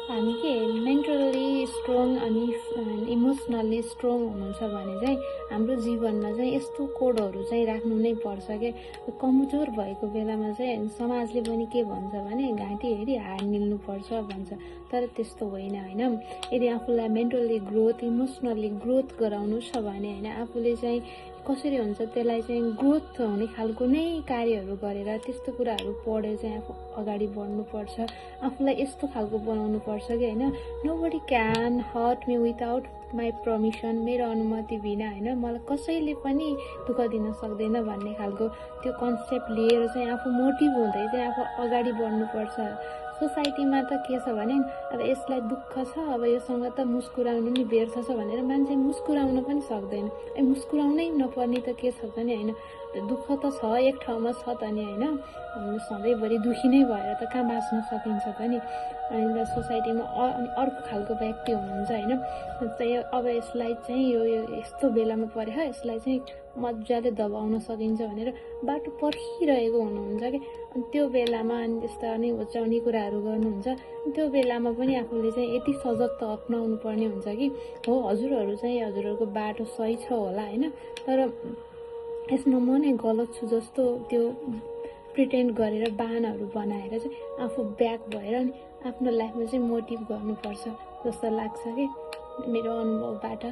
हामी के mentally strong अनि इमोसनल्ली स्ट्रङ हुनुहुन्छ भने चाहिँ हाम्रो जीवनमा चाहिँ यस्तो कोडहरू चाहिँ राख्नु नै पर्छ के। कमजोर भएको बेलामा चाहिँ समाजले पनि के भन्छ भने घाँटी हेरी हाड निल्नुपर्छ भन्छ, तर त्यस्तो होइन होइन। यदि आफूलाई मेन्टली ग्रोथ इमोसनल्ली ग्रोथ गराउनु छ भने होइन, आफूले चाहिँ कसरी हुन्छ त्यसलाई चाहिँ ग्रोथ हुने खालको नै कार्यहरू गरेर त्यस्तो कुराहरू पढेर चाहिँ आफू अगाडि बढ्नुपर्छ। आफूलाई यस्तो खालको बनाउनु पर्छ कि होइन, nobody can hurt me without my permission, मेरो अनुमति बिना होइन मलाई कसैले पनि दुःख दिन सक्दैन भन्ने खालको त्यो कन्सेप्ट लिएर चाहिँ आफू मोटिभ हुँदै चाहिँ आफू अगाडि बढ्नुपर्छ। सोसाइटीमा त के छ भने अब यसलाई दुःख छ, अब योसँग त मुस्कुराउनु नि व्यर्थ छ भनेर मान्छे मुस्कुराउन पनि सक्दैन। मुस्कुराउनै नपर्ने त के छ भने होइन, दुःख त छ एक ठाउँमा छ त नि होइन, सधैँभरि दुखी नै भएर त कहाँ बाँच्न सकिन्छ त नि। अनि सोसाइटीमा अर्को खालको व्यक्ति हुनुहुन्छ होइन, चाहिँ अब यसलाई चाहिँ यो यस्तो बेलामा परे यसलाई चाहिँ मजाले दबाउन सकिन्छ भनेर बाटो पर्खिरहेको हुनुहुन्छ कि। अनि त्यो बेलामा अनि त्यस्ता अनि होच्याउने कुराहरू गर्नुहुन्छ। त्यो बेलामा पनि आफूले चाहिँ यति सजग त अप्नाउनु पर्ने हुन्छ कि हो हजुरहरू चाहिँ हजुरहरूको बाटो सही छ होला होइन, तर यसमा म नै गलत छु जस्तो त्यो प्रिटेन्ड गरेर बाहनाहरू बनाएर चाहिँ आफू ब्याक भएर अनि आफ्नो लाइफमा चाहिँ मोटिभ गर्नुपर्छ जस्तो लाग्छ कि मेरो अनुभवबाट।